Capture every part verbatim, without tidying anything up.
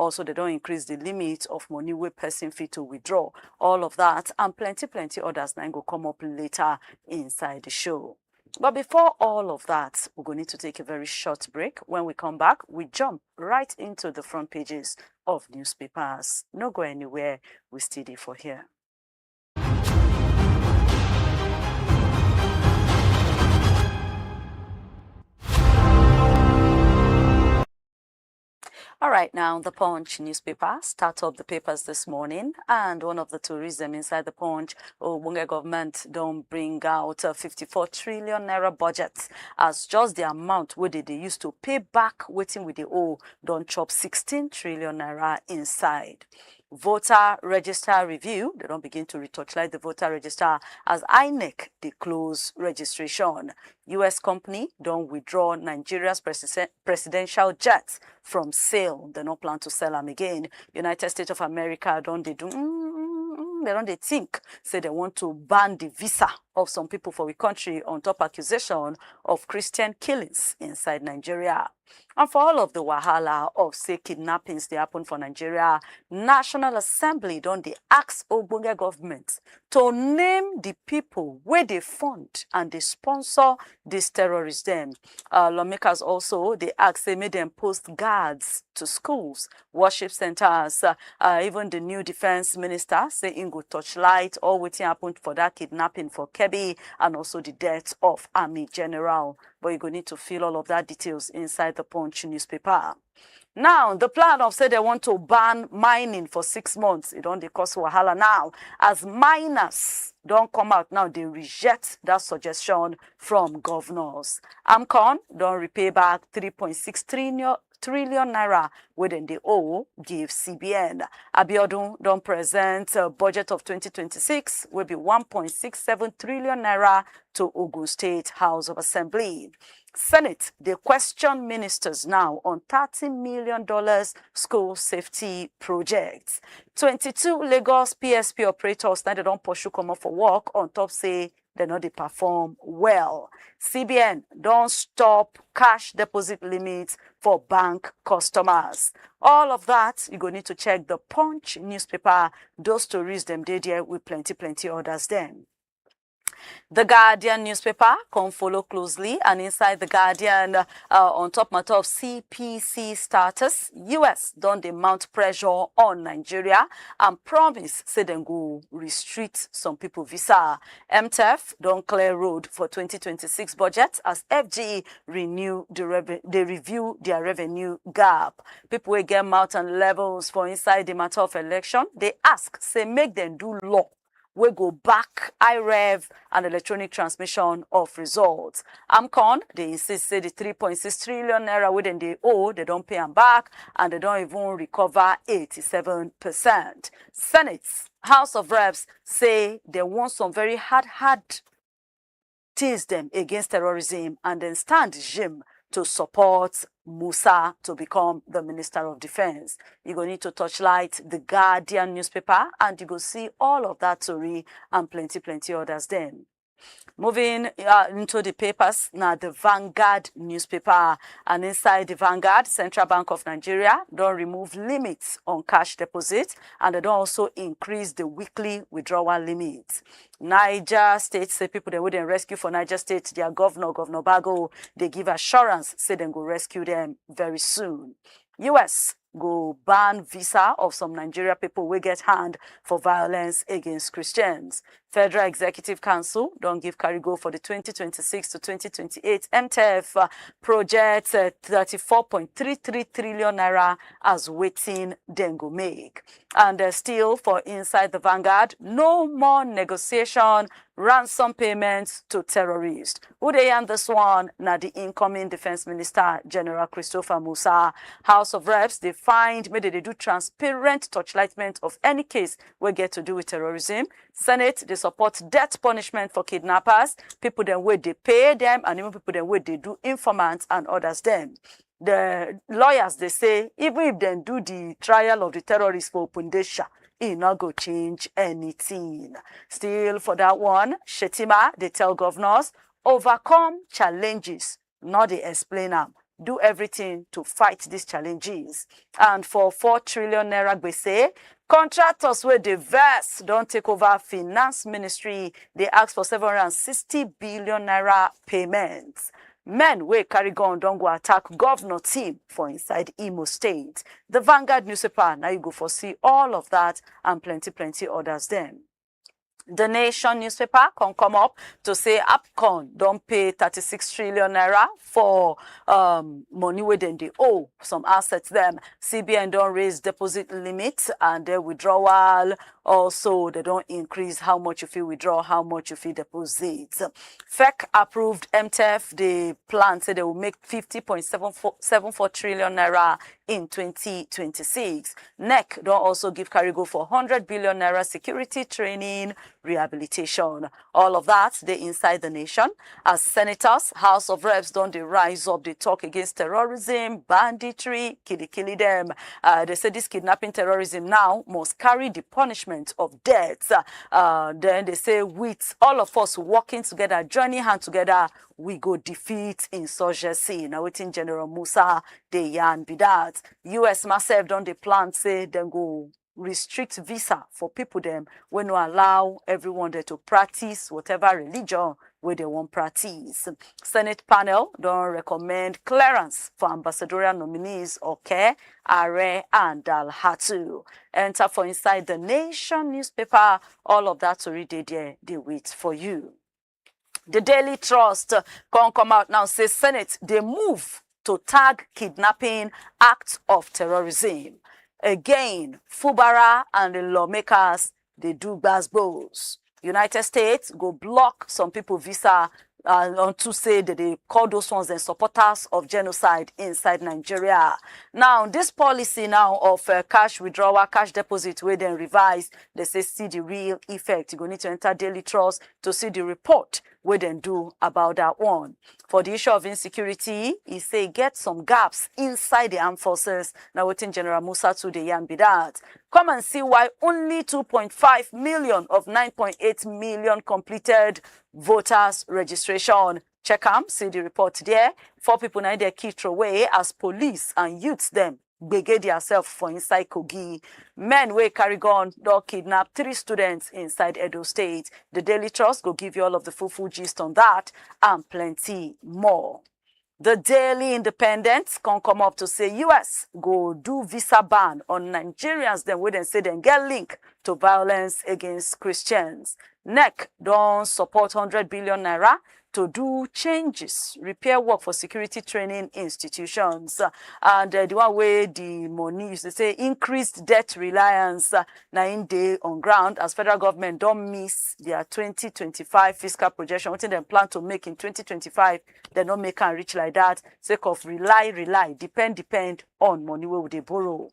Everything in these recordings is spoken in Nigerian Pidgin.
Also, they don increase the limit of money wey person fit to withdraw. All of that and plenty, plenty others na go come up later inside the show. But before all of that, we're going to take a very short break. When we come back, we jump right into the front pages of newspapers. No go anywhere, we still dey for here. All right, now the Punch newspaper start up the papers this morning, and one of the tourism inside the Punch, Ogbonge government don bring out a fifty-four trillion naira budget as just the amount wey dey dey use to pay back wetin we dey owe don chop sixteen trillion naira inside. Voter register review, they don begin to retorchlight the voter register as INEC dey close registration. U S company don withdraw Nigeria's president, presidential jet from sale. They no plan to sell am again. United States of America don dey do, mm, mm, mm, they don dey think say they want to ban the visa of some people for the country on top accusation of Christian killings inside Nigeria. And for all of the wahala of say kidnappings dey happen for Nigeria, National Assembly don dey ask ogbonge government to name the people wey dey fund and dey sponsor these terrorists dem. Uh, lawmakers also dey ask say make dem post guards to schools, worship centers. Uh, uh, even the new defense minister say im go torchlight all wetin happen for that kidnapping for Kebbi and also the death of army general. But you go need to fill all of that details inside the Punch newspaper. Now, the plan of say they want to ban mining for six months, e don dey cause wahala now, as miners don come out now, they reject that suggestion from governors. AMCON don repay back three point six trillion, trillion naira wey dem dey owe give C B N. Abiodun don present a budget of twenty twenty-six wey be one point six seven trillion naira to Ogun State House of Assembly. Senate dey question ministers now on thirty million dollars school safety projects. Twenty-two Lagos P S P operators now they don pursue comot for work on top say they no dey perform well. C B N don stop cash deposit limits for bank customers. All of that, you go need to check the Punch newspaper. Those stories dem dey there with plenty, plenty others dem. The Guardian newspaper come follow closely, and inside the Guardian, uh, on top matter of C P C status, U S don dey mount pressure on Nigeria and promise say dem go restrict some people visa. M T F don clear road for twenty twenty-six budget as F G renew the reve-, dey review their revenue gap. People wey get mouth and levels for inside the matter of election dey ask say make dem do law wey go back I rev and electronic transmission of results. AMCON dey insist say the three point six trillion naira wey dem dey owe, they don pay am back and they don even recover eighty-seven percent. Senate, House of Reps say they want some very hard, hard things dem against terrorism and then stand gym to support Musa to become the Minister of Defense. You go need to torchlight the Guardian newspaper and you go see all of that story and plenty, plenty others then. Moving, uh, into the papers, now the Vanguard newspaper. And inside the Vanguard, Central Bank of Nigeria don remove limits on cash deposit and they don also increase the weekly withdrawal limit. Niger State say people dem wey dem rescue for Niger State, their governor, Governor Bago, dey give assurance say dem go rescue them very soon. U S go ban visa of some Nigeria people wey get hand for violence against Christians. Federal Executive Council don give carry go for the twenty twenty-six to twenty twenty-eight M T F, uh, project, uh, thirty-four point three three trillion naira as wetin dem go make. And, uh, still for inside the Vanguard, no more negotiation, ransom payments to terrorists. Who dey yarn this one? Na the incoming Defense Minister, General Christopher Musa. House of Reps dey find make they dey do transparent torchlightment of any case wey get to do with terrorism. Senate dey support death punishment for kidnappers, people dem wey dey pay them, and even people dem wey dey do informants and others dem. The lawyers dey say even if dem do the trial of the terrorists for open day sha, e no go change anything. Still for that one, Shettima dey tell governors, overcome challenges, no dey explain am. do everything to fight these challenges. And for four trillion naira gbese, contractors wey dey vex don take over finance ministry, dey ask for seven hundred and sixty billion naira payments. Men wey carry gun don go attack governor team for inside Imo State. The Vanguard newspaper, now you go for see all of that and plenty, plenty others then. The Nation newspaper can come up to say APCON don pay thirty-six trillion naira for um, money wey dem dey owe some assets dem. C B N don raise deposit limit and the withdrawal. Also, they don increase how much you fit withdraw, how much you fit deposit. FEC approved M T F, the plan say they will make fifty point seven four trillion naira in twenty twenty-six. NEC don also give carry go for hundred billion naira security training, rehabilitation. All of that dey inside The Nation as senators, House of Reps don dey rise up, dey talk against terrorism, banditry, kilikili dem. Uh, they say this kidnapping terrorism now must carry the punishment of death. Uh, then they say with all of us working together, joining hand together, we go defeat insurgency. Na wetin General Musa dey yarn be that. U S ma sef don dey plan say dem go restrict visa for people dem wey no allow everyone there to practice whatever religion wey they wan practice. Senate panel don recommend clearance for ambassadorial nominees Oke, Are and Dalhatu. Enter for inside The Nation newspaper. All of that tori dey there, dey wait for you. The Daily Trust come come out now say Senate dey move to tag kidnapping act of terrorism. Again, Fubara and the lawmakers dey do gbasgbos. United States go block some people visa uh, unto say that they call those ones and supporters of genocide inside Nigeria. Now, this policy now of uh, cash withdrawal, cash deposit, where then revise, they say see the real effect. You go need to enter Daily Trust to see the report where then do about that one. For the issue of insecurity, he say get some gaps inside the armed forces. Now, what in General Musa today and be that. Come and see why only two point five million of nine point eight million completed voters registration. Check am, see the report there. Four people na their key throw away as police and youths them gbege theirself for inside Kogi. Men wey carry gun don kidnap three students inside Edo State. The Daily Trust go give you all of the full full gist on that and plenty more. The Daily Independent can come up to say U S go do visa ban on Nigerians then wey dem say dem get link to violence against Christians. NEC don support hundred billion naira to do changes, repair work for security training institutions. And uh, the one way the money is to say increased debt reliance uh, na in dey on ground as federal government don miss their twenty twenty-five fiscal projection. Wetin dem plan to make in twenty twenty-five, dem no make am reach like that sake of rely, rely, depend, depend on money wey we dey borrow.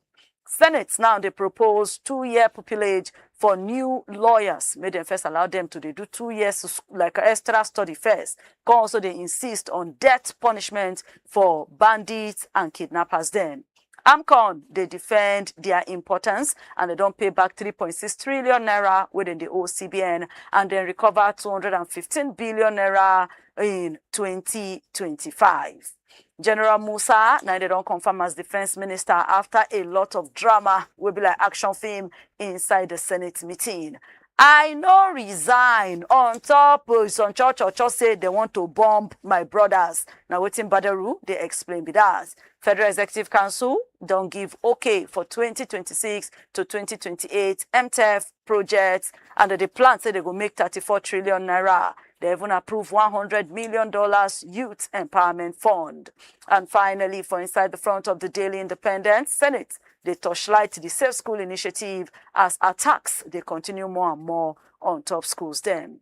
Senate now dey propose two-year pupillage for new lawyers. Make dem first allow them to dey do two years s- like extra study first. Come also dey insist on death punishment for bandits and kidnappers. Then AMCON dey defend their importance and they don pay back three point six trillion naira wey dem dey owe C B N and then recover two hundred and fifteen billion naira in twenty twenty-five. General Musa na they don confirm as defense minister after a lot of drama wey be like action film inside the Senate meeting. I no resign on top uh, some church or church say they want to bomb my brothers. Now wetin Badaru they explain be that. Federal Executive Council don give okay for twenty twenty-six to twenty twenty-eight M T F projects and they plan say they go make thirty-four trillion naira. They even approve one hundred million dollars youth empowerment fund. And finally, for inside the front of the Daily Independent, Senate they torchlight the Safe School Initiative as attacks they continue more and more on top schools. Then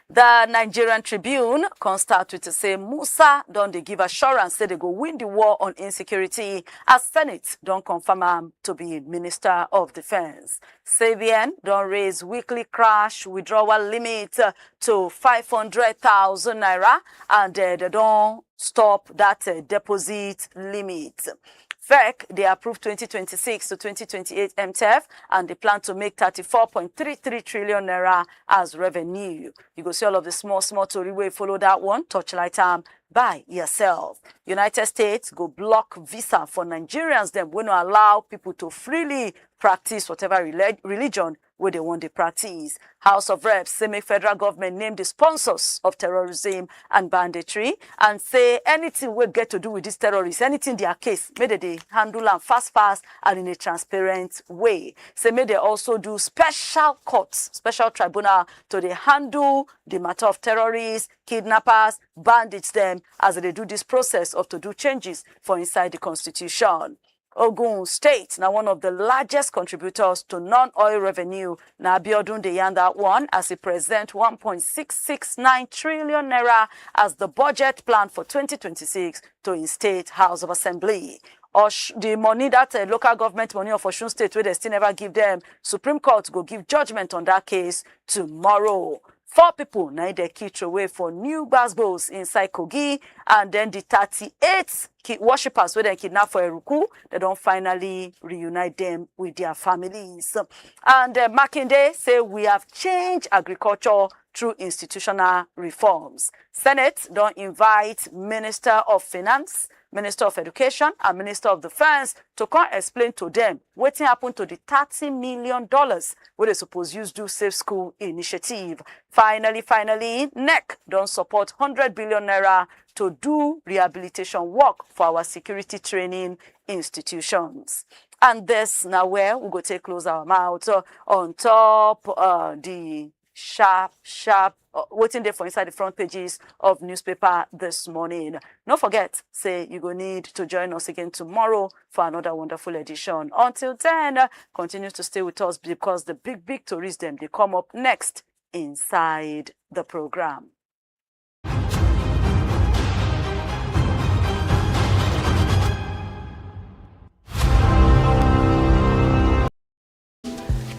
the Nigerian Tribune can start with to say Musa don dey give assurance say they go win the war on insecurity as Senate don confirm am to be Minister of Defense. C B N don raise weekly cash withdrawal limit uh, to five hundred thousand naira and uh, they don stop that uh, deposit limit. fec dey approve twenty twenty-six to twenty twenty-eight M T F and dey plan to make thirty-four point three three trillion naira as revenue. You go see all of the small small tori wey follow that one, torchlight am by yourself. United States go block visa for Nigerians dem wey no allow people to freely practice whatever relig- religion wey dem wan dey practice. House of Reps say make federal government name the sponsors of terrorism and banditry, and say anything wey get to do with these terrorists, anything their case, make dem dey handle am fast fast and in a transparent way. Say make dem also do special court, special tribunal to dey handle the matter of terrorists, kidnappers, bandits dem, as dem dey do this process of to do changes for inside the constitution. Ogun State na one of the largest contributors to non-oil revenue. Na Abiodun dey yarn that one as e present one point six six nine trillion naira as the budget plan for twenty twenty-six to im state House of Assembly. Osh, the money that uh, local government money of Osun State wey dem still never give them, Supreme Court go give judgment on that case tomorrow. Four people na im dem kill throway for new gbasgbos inside Kogi, and then the thirty-eight ki- worshippers wey dem kidnap for Eruku, dem don finally reunite them with their families. And uh, Makinde say we have changed agriculture through institutional reforms. Senate don invite Minister of Finance, Minister of Education and Minister of Defence to come explain to them wetin happen to the thirty million dollars wey dem suppose use do Safe School initiative. Finally, finally, nec don support hundred billion naira to do rehabilitation work for our security training institutions. And this na where we go take close our mouth uh, on top uh, the sharp sharp uh, wetin dey for inside the front pages of newspaper this morning. No forget say you go need to join us again tomorrow for another wonderful edition. Until then, uh, continue to stay with us because the big big tories dem dey come up next inside the program.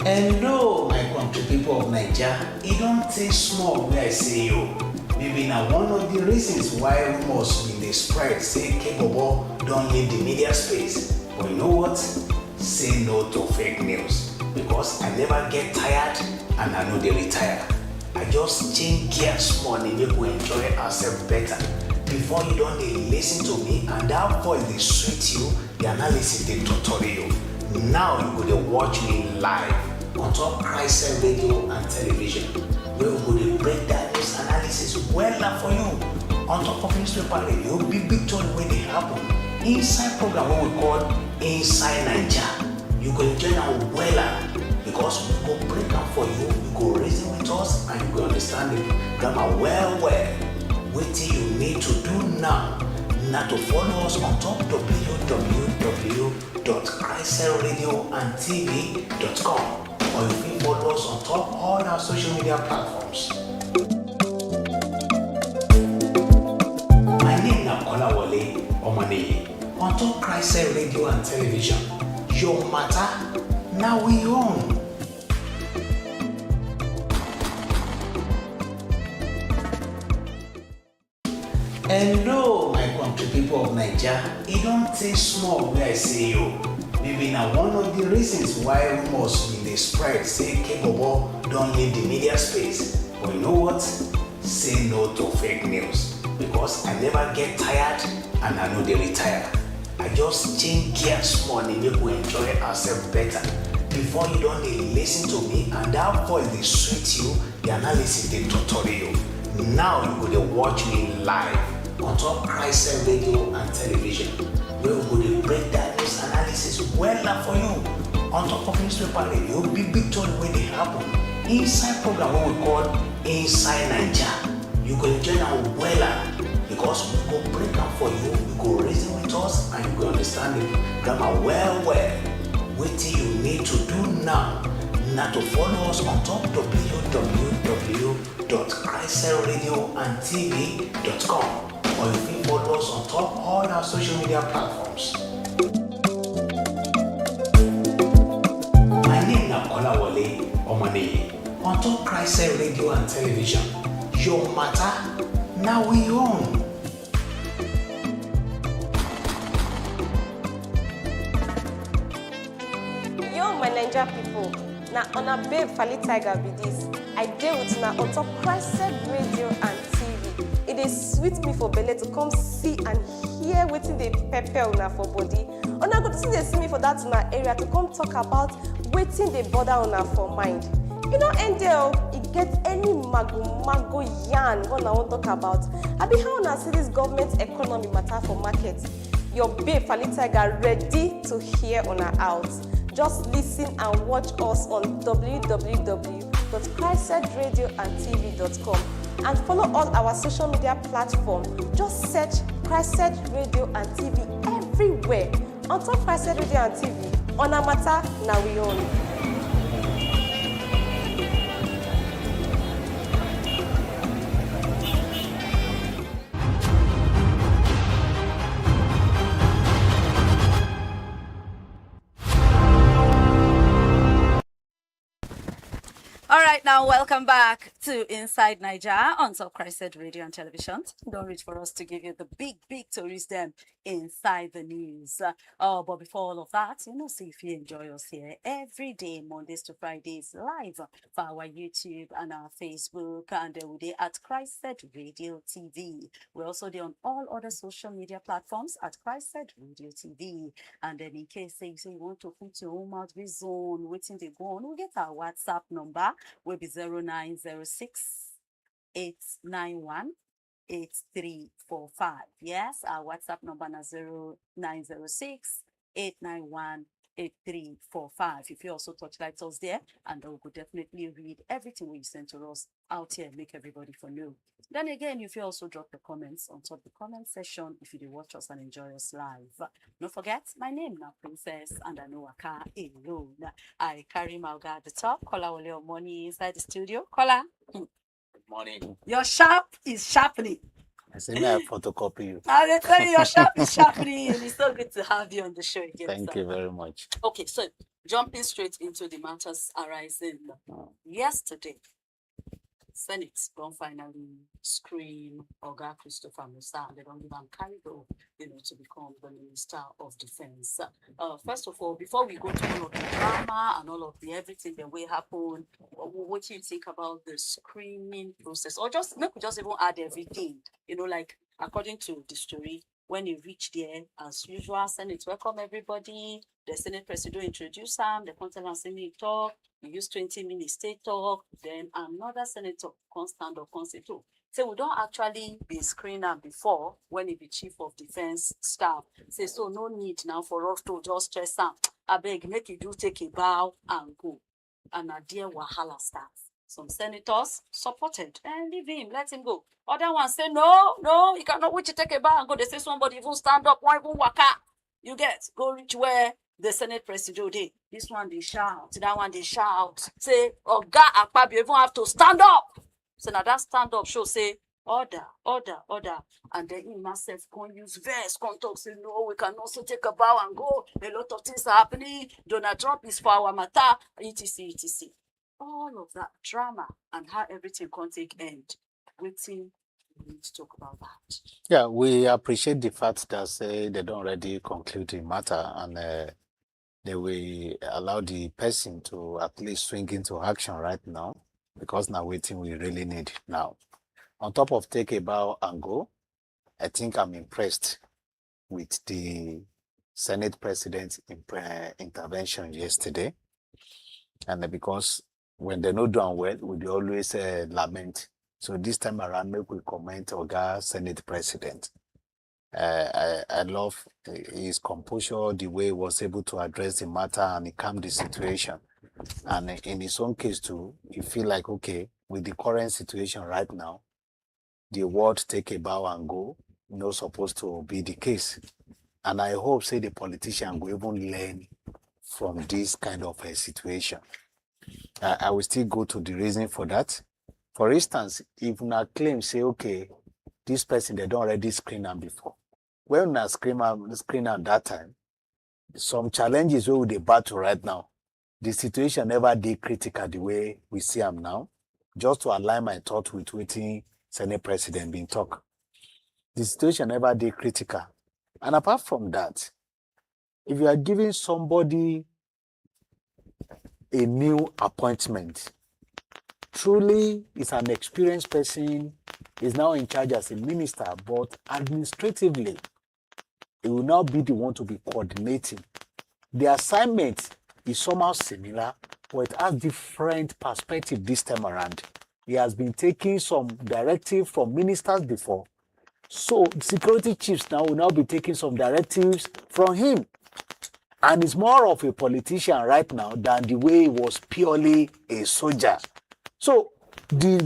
Hello, my country people of Naija. E don tey small wey I see you. Maybe na one of the reasons why rumors bin dey spread say Kebobo don leave the media space. But you know what? Say no to fake news because I never get tired and I no dey retire. I just change gear small dey make we enjoy ourselves better. Before you don dey listen to me and that voice dey sweet you, the analysis dey totori you. Now you go dey watch me live on top Christian radio and television wey we go dey break down news analysis wella for you on top of newspaper radio, big big tori wey dey happen inside program wey we call Inside Naija. You go enjoy am wella because we go break am for you, you go reason with us and you go understand the grammar well well. Wetin you need to do now na to follow us on top www.christradioandtv.com, or you fit follow us on top all our social media platforms. My name na Kolawole Omoniyi on top Christ Radio and Television. Your matter na we own. Hello, my country people of Naija. E don tey small wey I see you. Maybe na one of the reasons why rumors bin dey spread say Kebobo don leave the media space. But you know what? Say no to fake news because I never get tired and I no dey retire. I just change gear small dey make we enjoy ourselves better. Before you don dey listen to me and that voice dey sweet you, the analysis dey totori you. Now you go dey watch me live on top Christ Radio and Television wey we go dey break down news analysis wella for you on top of newspaper radio, big big tori wey dey happen inside program wey we call Inside Naija. You go enjoy am wella because we go break am for you, you go reason with us and you go understand the grammar well well. Wetin you need to do now na to follow us on top www.christradioandtv.com, or you fit follow us on top all our social media platforms. My name na Kolawole Omoniyi on top Christ Radio and Television. Your matter na we own. My Naija people, na una babe Fally Tiger be this. I dey with una on top Christed Radio and T V. E dey sweet me for belle to come see and hear wetin dey pepper una for body. Una go still dey see me for that una area to come talk about wetin dey bother una for mind. E no end there o, e get any mago mago yarn wey una wan talk about. Abi how una see this government economy matter for market? Your babe Fally Tiger ready to hear una out. Just listen and watch us on w w w dot christed radio and t v dot com and follow all our social media platform. Just search Christed Radio and T V everywhere. On top Christed Radio and T V, una matter na we own. All right, now welcome back to Inside Naija on top Christed Radio and Television. Don't reach for us to give you the big, big stories them inside the news. Uh, oh, but before all of that, you know, see if you enjoy us here every day, Mondays to Fridays, live for our YouTube and our Facebook, and uh, we dey at Christed Radio T V. We also dey on all other social media platforms at Christed Radio T V. And then in case say you say you want to put your own mouth based on wetin dey go on, we get our WhatsApp number wey be zero nine zero six eight nine one eight three four five. Yes, our WhatsApp number na zero nine zero six eight nine one eight three four five. If you also touch light us there, and we could definitely read everything we send to us out here, make everybody for know. Then again, you fit also drop your comments on top the comment section if you dey watch us and enjoy us live. No forget, my name na Princess and I no waka alone. I carry my oga at the top, Kola Wole Omoni inside the studio. Kola, Good morning. Your sharp is sharpening. I say may I photocopy you. I dey tell you, your sharp is sharpening. It's so good to have you on the show again, Thank sir. you very much. Okay, so jumping straight into the matters arising. Mm. Yesterday, Senate don finally screen Oga Christopher Musa, and they don give am carry go, you know, to become the Minister of Defense. Uh, first of all, before we go to all of the drama and all of the everything that will happen, what, what do you think about the screening process? Or just make we just even add everything, you know, like, according to the story, when he reach there, as usual, Senate welcome everybody. The Senate president introduce am, they come tell am say make he talk. He use twenty minutes take talk. Then another senator come stand up, come say, "So, say we don actually been screen am before when he be chief of defense staff. Say so no need now for us to just stress am. Abeg, make he do take a bow and go." And na there wahala start. Some senators supported and leave him, let him go. Other ones say, "No, no, he cannot wait to take a bow and go." They say somebody even stand up, one even waka. You get, go reach where the Senate president dey. This one dey shout, that one dey shout. Say, "Oga Akpabio even have to stand up." So now that stand up show say, "Order, order, order." And then him himself come use verse, come talk say, "No, we cannot say take a bow and go. A lot of things are happening. Donald Trump is for our matter, et cetera, et cetera" All of that drama and how everything come take end. Wetin we need to talk about that? Yeah, we appreciate the fact that say they don already conclude the matter and uh, they will allow the person to at least swing into action right now, because na wetin we really need now. On top of take a bow and go, I think I'm impressed with the Senate President's impre- intervention yesterday. And because when they no do am well, we dey always uh, lament. So this time around, make we commend Oga Senate President. Uh, I, I love his composure, the way he was able to address the matter and he calmed the situation. And in his own case too, he feel like, okay, with the current situation right now, the word take a bow and go no supposed to be the case. And I hope say the politician go even learn from this kind of a situation. I, I will still go to the reason for that. For instance, if una claim say, okay, this person they don already screen am before. When una screen am, screen am that time, some challenges wey we dey battle right now, the situation never dey critical the way we see am now. Just to align my thought with wetin Senate President bin talk, the situation never dey critical. And apart from that, if you are giving somebody a new appointment. Truly, is an experienced person, is now in charge as a minister, but administratively, he will now be the one to be coordinating. The assignment is somehow similar, but it has different perspective this time around. He has been taking some directive from ministers before. So security chiefs now will now be taking some directives from him. And he's more of a politician right now than the way he was purely a soldier. So the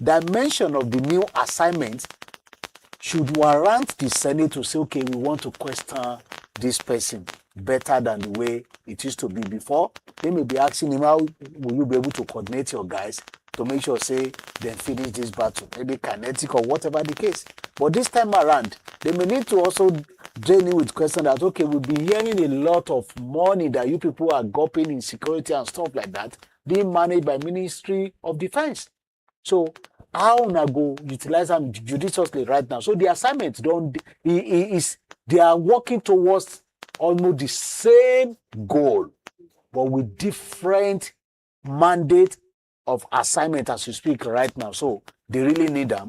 dimension of the new assignment should warrant the Senate to say, okay, we want to question this person better than the way it used to be before. They may be asking him, how will you be able to coordinate your guys to make sure say they finish this battle, maybe kinetic or whatever the case. But this time around, they may need to also drain him with question that, okay, we've been hearing a lot of money that you people are gulping in security and stuff like that being managed by Ministry of Defense. So how una go utilize am judiciously right now? So the assignment don, e, e is, they are working towards almost the same goal, but with different mandate of assignment as you speak right now. So they really need them.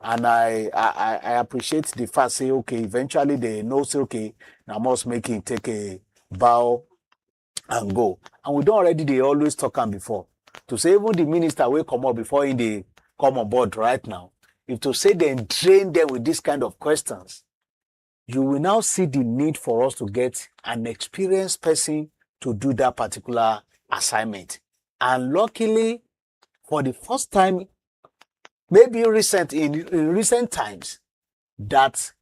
And I, I, I appreciate the fact say, okay, eventually they know say, okay, now must make him take a bow and go. And we don't already, they always talk am before. To say even the minister will come up before in the come on board right now. If to say then drain them with this kind of questions, you will now see the need for us to get an experienced person to do that particular assignment. And luckily, for the first time, maybe recent in, in recent times, that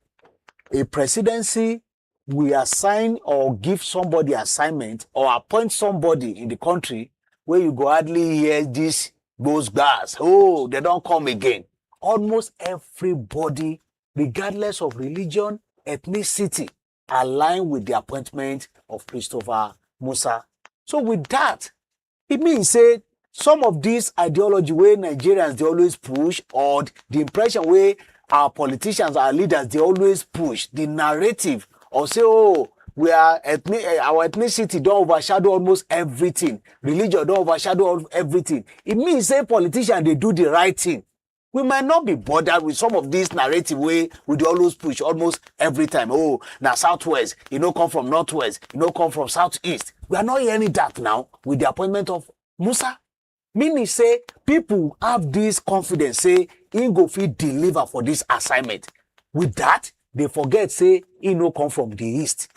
a presidency will assign or give somebody assignment or appoint somebody in the country where you go hardly hear this those guys. Oh, they don't come again. Almost everybody, regardless of religion, ethnicity, align with the appointment of Christopher Musa. So with that, it means say some of this ideology where Nigerians they always push, or the impression where our politicians, our leaders, they always push the narrative or say, oh, we are ethnic, eh, our ethnicity don't overshadow almost everything. Religion don't overshadow everything. It means say politicians they do the right thing. We might not be bothered with some of this narrative way we dey always push almost every time. Oh, now Southwest, you know, come from Northwest, you know, come from Southeast. We are not hearing that now with the appointment of Musa. Meaning say people have this confidence say he go fit deliver for this assignment. With that, they forget say he no come from the East.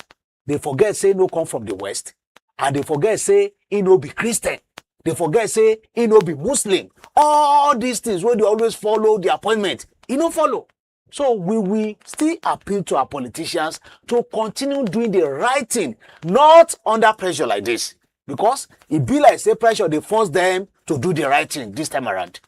They forget say no come from the West. And they forget say he no be Christian. They forget say he no be Muslim. All these things where they always follow the appointment, he no follow. So we will still appeal to our politicians to continue doing the right thing, not under pressure like this. Because it be like say pressure they force them to do the right thing this time around.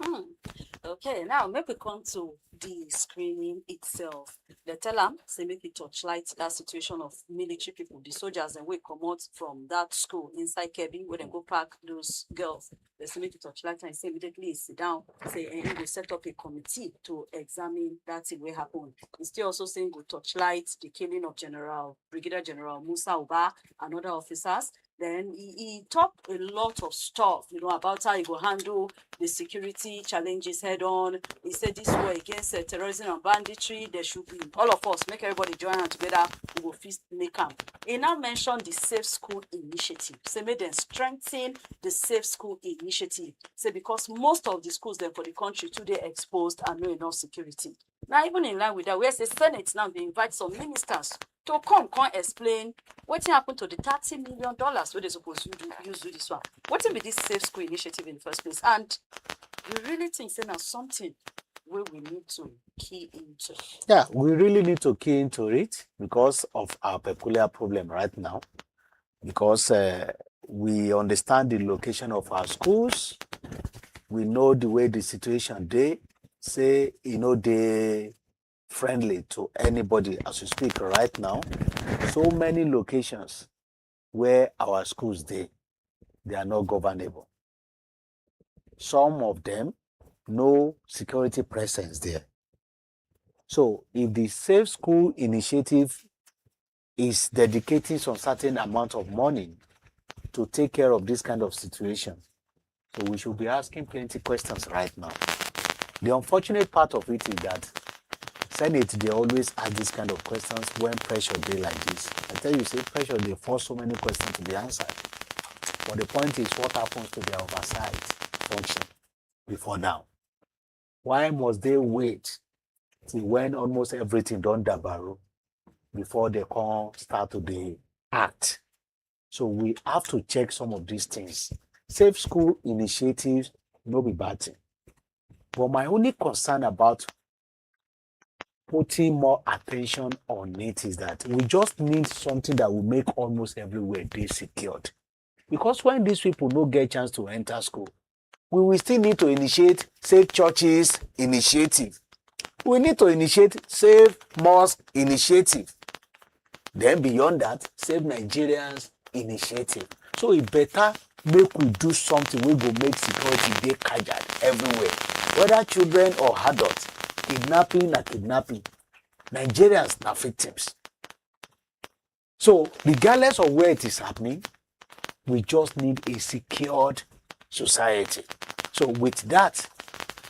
Okay, now make we come to the screening itself. They tell am say make e torchlight that situation of military people, the soldiers dem wey comot from that school inside Kebbi, where dem go pack those girls. They say make e torchlight and say immediately he sit down, say eh, he go set up a committee to examine that thing wey happen. He still also say he go torchlight the killing of General Brigadier General Musa Uba and other officers. Then he, he talk a lot of stuff, you know, about how he go handle the security challenges head on. He said this war against uh, terrorism and banditry, there should be all of us make everybody join hand together. We go fit make am. He now mentioned the Safe School Initiative. Say make dem strengthen the Safe School Initiative. Say because most of the schools dem for the country too dey exposed and no enough security. Now, even in line with that, we as a Senate now they invite some ministers to come come explain wetin happen to the thirty million dollars wey they suppose use do, use do this one. Wetin be this Safe School Initiative in the first place? And you really think say na something wey we need to key into? Yeah, we really need to key into it because of our peculiar problem right now. Because uh, we understand the location of our schools, we know the way the situation dey, say e no dey friendly to anybody as we speak right now. So many locations where our schools dey, they are not governable. Some of them, no security presence there. So if the Safe School Initiative is dedicating some certain amount of money to take care of this kind of situation. So we should be asking plenty questions right now. The unfortunate part of it is that Senate, they always ask this kind of questions when pressure dey like this. I tell you, say pressure dey force so many questions to be answered. But the point is, what happens to their oversight function before now? Why must they wait till when almost everything don dabaru before they come start to dey act? So we have to check some of these things. Safe school initiatives no be bad thing. But my only concern about putting more attention on it is that we just need something that will make almost everywhere dey secured. Because when these people no get chance to enter school, we will still need to initiate Safe Churches Initiative. We need to initiate Safe Mosque Initiative. Then beyond that, Save Nigerians Initiative. So e better make we do something wey go make security dey kajad everywhere. Whether children or adults, kidnapping na kidnapping. Nigerians na victims. So regardless of where it is happening, we just need a secured society. So with that,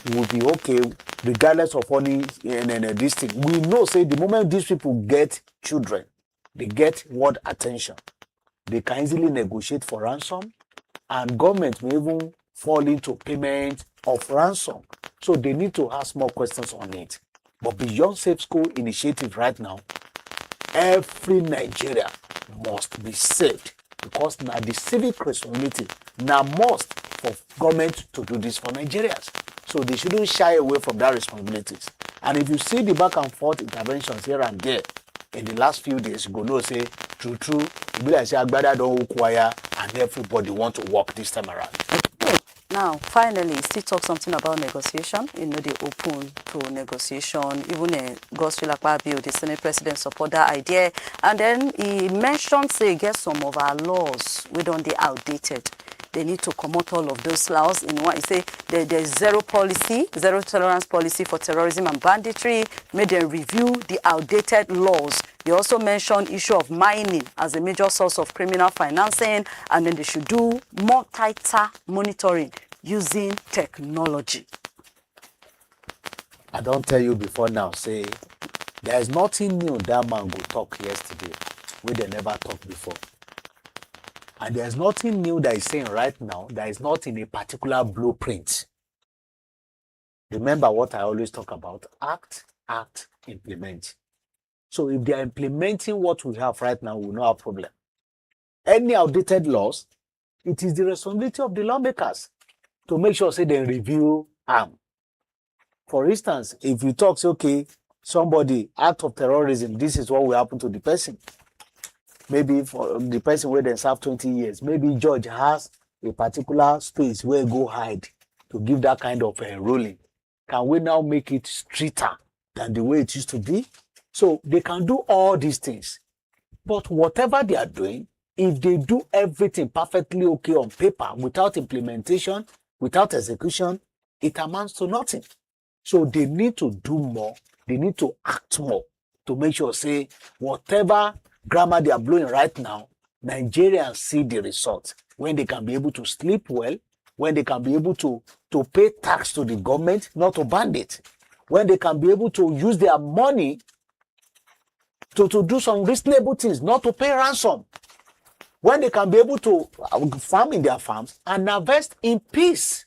we will be okay regardless of any, eh, eh, eh, this thing. We know say the moment these people get children, they get world attention. They can easily negotiate for ransom, and government may even fall into payment of ransom. So they need to ask more questions on it. But beyond Safe School Initiative right now, every Nigeria must be saved, because na the civic responsibility, na must for government to do this for Nigerians. So they shouldn't shy away from that responsibilities. And if you see the back and forth interventions here and there in the last few days, you go know say true true, e be like say agbada don hook wire and everybody want to work this time around. Now, finally, still talk something about negotiation. You know, they open to negotiation. Even uh, Godswill Akpabio, the Senate President, support that idea. And then he mentioned, say, get some of our laws we don't they outdated. They need to come out all of those laws in one. He say there, there's zero policy, zero tolerance policy for terrorism and banditry. Make them review the outdated laws. He also mentioned issue of mining as a major source of criminal financing, and then they should do more tighter monitoring using technology. I don't tell you before now, say there is nothing new that man go talk yesterday wey they never talk before. And there is nothing new that is saying right now that is not in a particular blueprint. Remember what I always talk about: act, act, implement. So if they are implementing what we have right now, we no have problem. Any outdated laws, it is the responsibility of the lawmakers to make sure say they review am. For instance, if you talk say, okay, somebody, act of terrorism, this is what will happen to the person. Maybe for the person wey dem serve twenty years, maybe judge has a particular space where go hide to give that kind of uh, ruling. Can we now make it stricter than the way it used to be? So they can do all these things. But whatever they are doing, if they do everything perfectly okay on paper without implementation, without execution, it amounts to nothing. So they need to do more. They need to act more to make sure say whatever grammar they are blowing right now, Nigerians see the result, when they can be able to sleep well, when they can be able to to pay tax to the government, not to bandit, when they can be able to use their money to, to do some reasonable things, not to pay ransom, when they can be able to uh, farm in their farms and harvest in peace.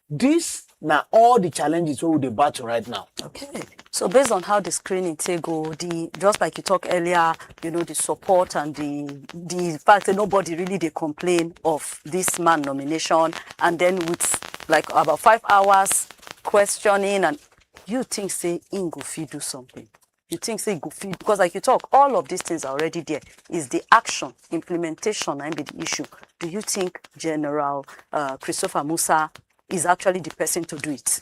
This na all the challenges wey we dey battle right now. Okay. So based on how the screening take go, the just like you talked earlier, you know, the support and the the fact that nobody really dey complain of this man nomination, and then with like about five hours questioning, and you think say im go fit do something? You think say e go fit? Because like you talk, all of these things are already there. Is the action, implementation, and be the issue. Do you think General uh, Christopher Musa is actually the person to do it?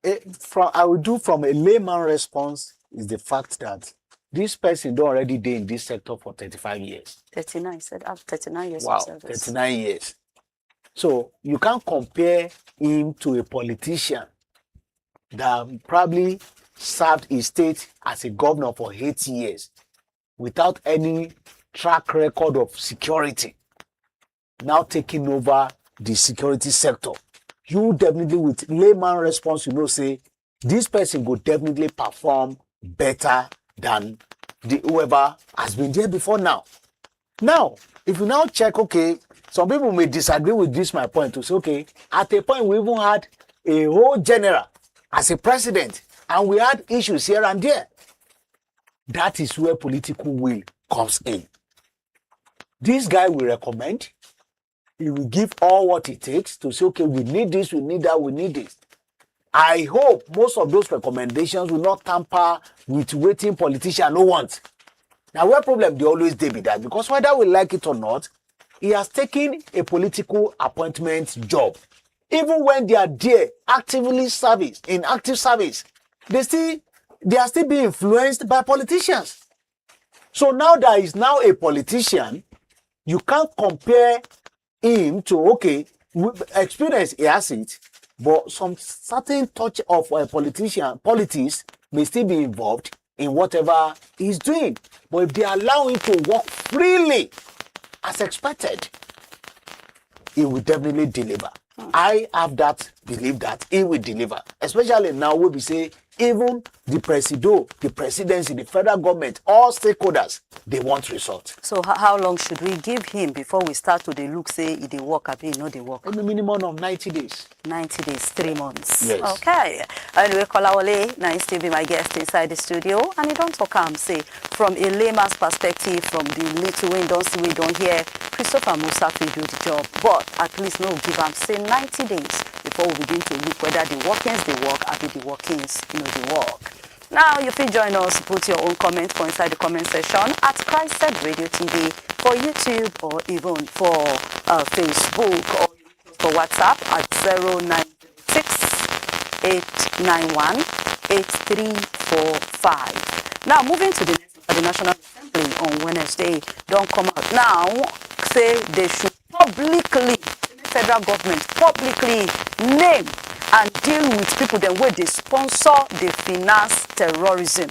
Eh, from I will do from a layman response is the fact that this person don already dey in this sector for thirty-five years. Thirty-nine, said after thirty-nine years Wow, of service. thirty-nine years. So you can't compare him to a politician that probably served his state as a governor for eight years without any track record of security. now taking over the security sector. You definitely, with layman response, you know say this person go definitely perform better than the whoever has been there before now. Now, if you now check, okay, some people may disagree with this my point to say, okay, at a point we even had a whole general as a president, and we had issues here and there. That is where political will comes in. This guy will recommend, he will give all what it takes to say, okay, we need this, we need that, we need this. I hope most of those recommendations will not tamper with wetin politician no want. Na where problem dey always dey be that, because whether we like it or not, he has taken a political appointment job. Even when they are there actively service, in active service, they still, they are still being influenced by politicians. So now that he's now a politician, you can't compare him to, okay, w- experience, he has it, but some certain touch of a politician, politics may still be involved in whatever he's doing. But if they allow him to work freely as expected, he will definitely deliver. I have that belief that he will deliver, especially now we be say even the presido, the presidency, the federal government, all stakeholders, they want result. So h- how long should we give him before we start to dey look say e dey work abi e no dey work? In the minimum of ninety days. Ninety days, three months. Yes. Okay. Anyway, Kolawole na him still be my guest inside the studio, and he don talk am say from a layman's perspective, from the little wey don see, wey don hear, Christopher Musa fit do the job, but at least no give am say ninety days before we begin to look whether the workings dey work abi the workings no dey work. Now you fit join us, put your own comment for inside the comment section at Christ Radio T V for YouTube or even for uh, Facebook or for WhatsApp at zero nine six eight nine one eight three four five. Now moving to the next, the National Assembly on Wednesday don come out now say they should publicly, federal government publicly name and deal with people dem wey dey sponsor, dey finance terrorism.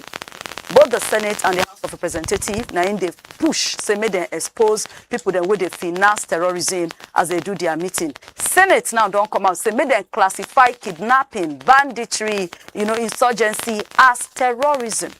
Both the Senate and the House of Representatives na im dey push say make dem expose people dem wey dey finance terrorism as they do their meeting. Senate now don come out say make dem classify kidnapping, banditry, you know, insurgency as terrorism.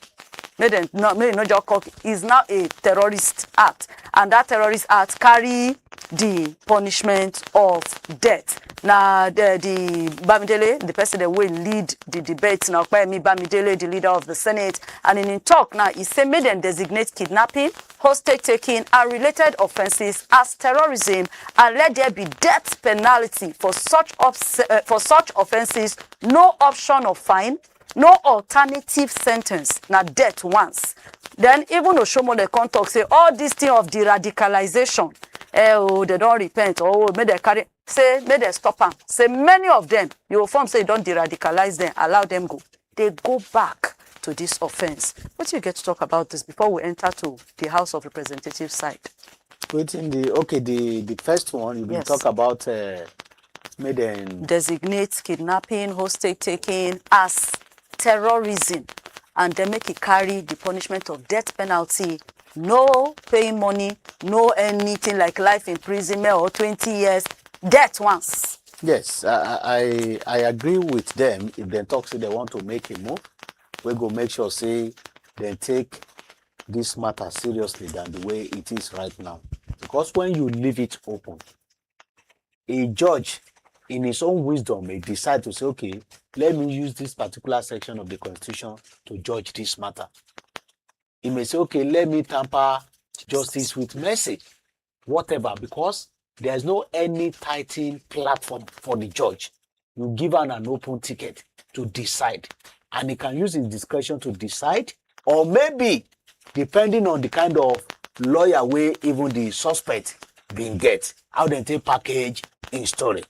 Make dem no, make dem no just call, is now a terrorist act, and that terrorist act carry the punishment of death. Na the, the Bamidele, the person that will lead the debate, now Pemi Bamidele, the leader of the Senate, and in him talk now, he say make dem designate kidnapping, hostage taking, and related offences as terrorism, and let there be death penalty for such obs- uh, for such offences. No option of fine, no alternative sentence, na death once. Then even Oshomole come talk say all this thing of the radicalization, eh, oh, they don repent, oh, make dem carry, say make dem stop am. Say many of them, you go form say you don de-radicalize them, allow them go. They go back to this offense. What do you get to talk about this before we enter to the House of Representatives side? Waiting the, okay, the the first one you been Yes. talk about, uh, make dem Designate kidnapping, hostage taking as terrorism, and then make it carry the punishment of death penalty. No paying money, no anything like life imprisonment or twenty years. Death once. Yes, I, I I agree with them if they talk say they want to make a move. We go make sure say they take this matter seriously than the way it is right now. Because when you leave it open, a judge in his own wisdom may decide to say, okay, let me use this particular section of the constitution to judge this matter. He may say, okay, let me tamper justice with mercy, whatever, because there's no any tighten platform for the judge. You give am an open ticket to decide, and he can use his discretion to decide, or maybe depending on the kind of lawyer wey even the suspect bin get, how dem take package im story.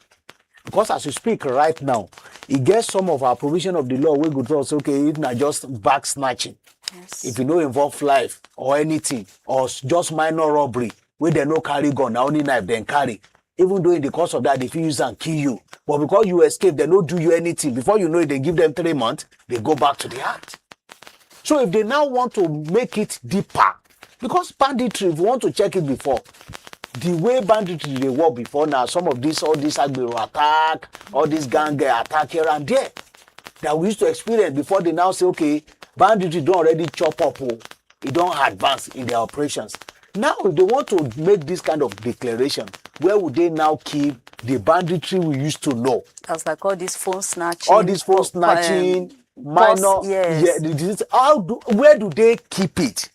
Because as we speak right now, e get some of our provision of the law wey go tell us, okay, if na just bag snatching, Yes. if e no involve life or anything, or s- just minor robbery wey dem no carry gun, na only knife dem carry. Even though in the course of that, they fit use am kill you. But because you escape, they no do you anything. Before you know it, they give them three months, they go back to the act. So if they now want to make it deeper, because banditry, if you want to check it before, The way banditry dey work before now, some of this, all this agbero attack, all this gang eh, attack here and there that we used to experience before, they now say, okay, banditry don already chop up, oh, e don advance in their operations. Now, if they want to make this kind of declaration, where would they now keep the banditry we used to know? That's like all this phone snatching. All this phone po- po- um, snatching, minor, yes. Yeah, this, how do, where do they keep it?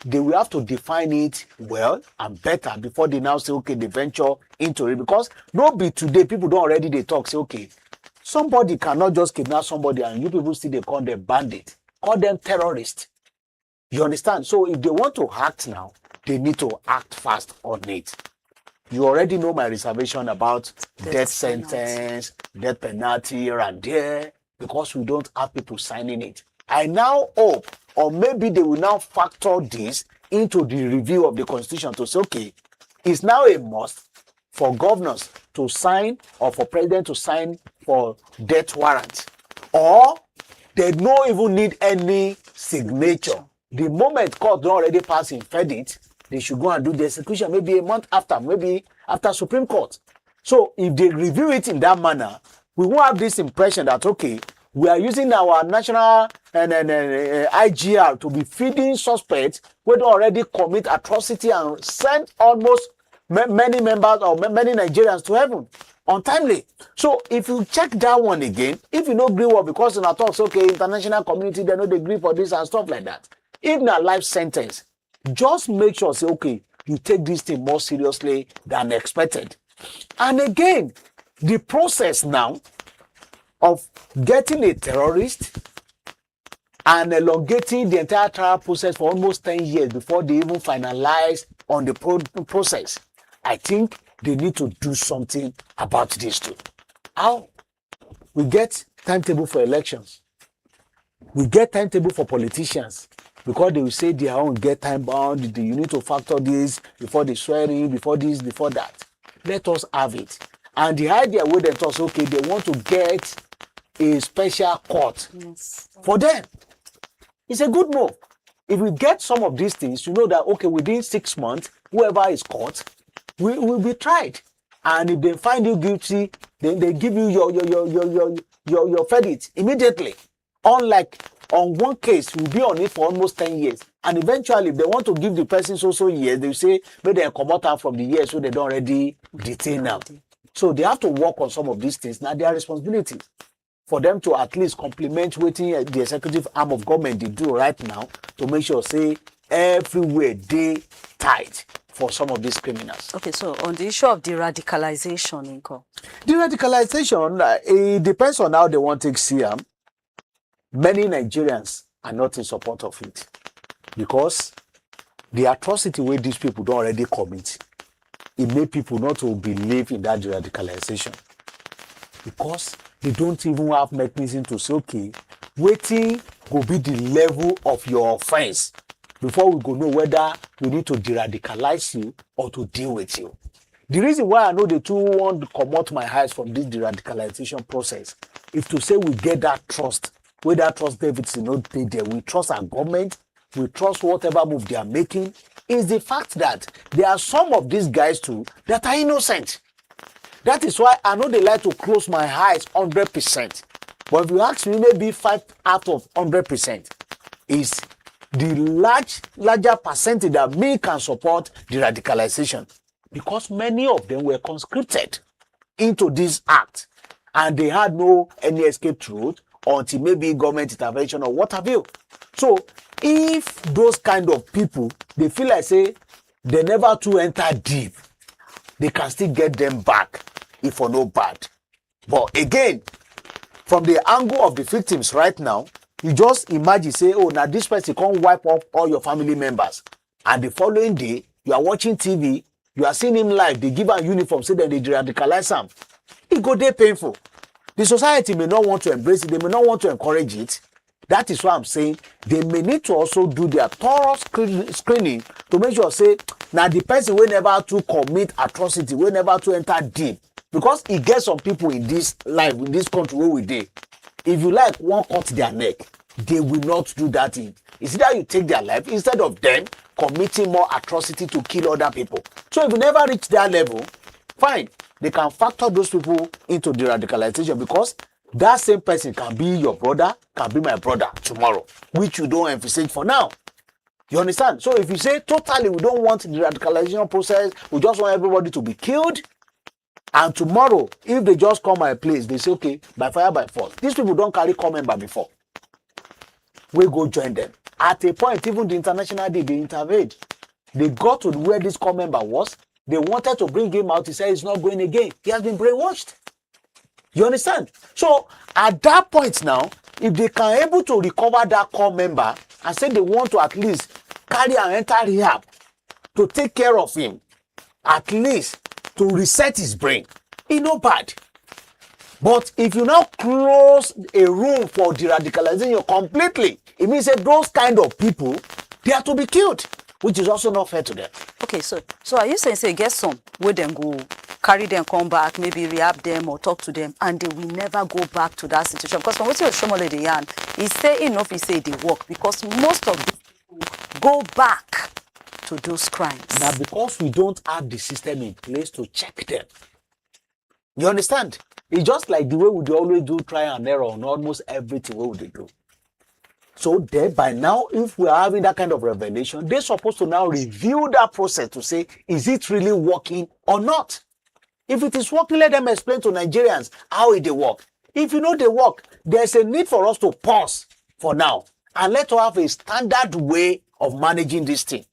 They will have to define it well and better before they now say, okay, they venture into it. Because no be today, people don already dey talk, say, okay, somebody cannot just kidnap somebody and you people still dey call them bandit, call them terrorist. You understand? So if they want to act now, they need to act fast on it. You already know my reservation about death, Death penalty. Sentence, death penalty here and there, because we don't have people signing it. I now hope, or maybe they will now factor this into the review of the constitution to say, okay, it's now a must for governors to sign or for president to sign for death warrant, or they no even need any signature. The moment court don already pass in verdict, they should go and do the execution maybe a month after, maybe after Supreme Court. So if they review it in that manner, we won't have this impression that, okay, we are using our national and, and, and, uh, I G R to be feeding suspects who don already commit atrocity and send almost ma- many members or ma- many Nigerians to heaven untimely. So if you check that one again, if you no gree work because una talk say, okay, international community, they no dey gree for this and stuff like that. If na life sentence, just make sure say, okay, you take this thing more seriously than expected. And again, the process now of getting a terrorist and elongating the entire trial process for almost ten years before they even finalize on the pro- process, I think they need to do something about this too. How? We get timetable for elections. We get timetable for politicians, because they will say their own get time bound. The- You need to factor this before the swearing, before this, before that. Let us have it. And the idea wey dem talk say, okay, they want to get a special court Yes. for them. It's a good move. If we get some of these things, you know that, okay, within six months, whoever is caught will, will be tried. And if they find you guilty, then they give you your your your your your your, your verdict immediately. Unlike on one case, you'll be on it for almost ten years. And eventually, if they want to give the person so so years, they say, make they comot am from the years so they don already detain am. So they have to work on some of these things. Now their responsibility for them to at least complement wetin eh, the executive arm of government dey do right now to make sure say everywhere dey tight for some of these criminals. Okay, so on the issue of the radicalization, Nko. The radicalization, uh, it depends on how they want to see am. Many Nigerians are not in support of it because the atrocity wey these people don already commit, e make people not to believe in that radicalization because they don't even have mechanism to say, okay, wetin go be the level of your offense before we go know whether we need to de-radicalize you or to deal with you. The reason why I no dey too wan comot my eyes from this de-radicalization process is to say we get that trust wey that trust deficit no dey there. We trust our government, we trust whatever move they are making. Is the fact that there are some of these guys too that are innocent. That is why I no dey like to close my eyes hundred percent. But if you ask me, maybe five out of hundred percent is the large larger percentage that me can support the radicalization, because many of them were conscripted into this act and they had no any escape route until maybe government intervention or what have you. So if those kind of people, they feel like say they never too enter deep, they can still get them back if for no bad. But again, from the angle of the victims right now, you just imagine say, oh, now this person can't wipe up all your family members, and the following day you are watching T V, you are seeing him live, they give am uniform, say dem dey radicalize am. E go dey painful. The society may not want to embrace it, they may not want to encourage it. That is why I'm saying they may need to also do their thorough screen- screening to make sure say na the person wey never too commit atrocity, wey never too enter deep, because e get some people in this life, in this country wey we dey, if you like wan cut their neck, they will not do that thing. It's either you take their life instead of them committing more atrocity to kill other people. So if you never reach that level, fine, they can factor those people into the radicalization, because that same person can be your brother, can be my brother tomorrow, which you don't envisage for now. You understand? So if you say totally we don't want the radicalization process, we just want everybody to be killed, and tomorrow, if they just come my place, they say, "Okay, by fire, by force." These people don't carry come member before. We go join them. At a point, even the international day, they intervened. They got to where this come member was. They wanted to bring him out. He said he's not going again. He has been brainwashed. You understand? So at that point now, if they can able to recover that come member and say they want to at least carry and enter rehab to take care of him, at least to reset his brain, e no bad. But if you now close a room for de-radicalization completely, e mean say those kind of people, they are to be killed, which is also not fair to them. Okay, so so are you saying say e get some wey dem go carry dem come back, maybe rehab dem or talk to dem, and they will never go back to that situation? Because from wetin Oshomole dey yarn, e say e no fit say e dey work because most of these people go back to those crimes. Na because we don't have the system in place to check them. You understand? It's just like the way we dey always do try and error on almost everything wey we dey do. So then by now, if we are having that kind of revelation, they supposed to now review that process to say, is it really working or not? If it is working, let them explain to Nigerians how e dey work. If e no dey work, there's a need for us to pause for now and let us have a standard way of managing this thing.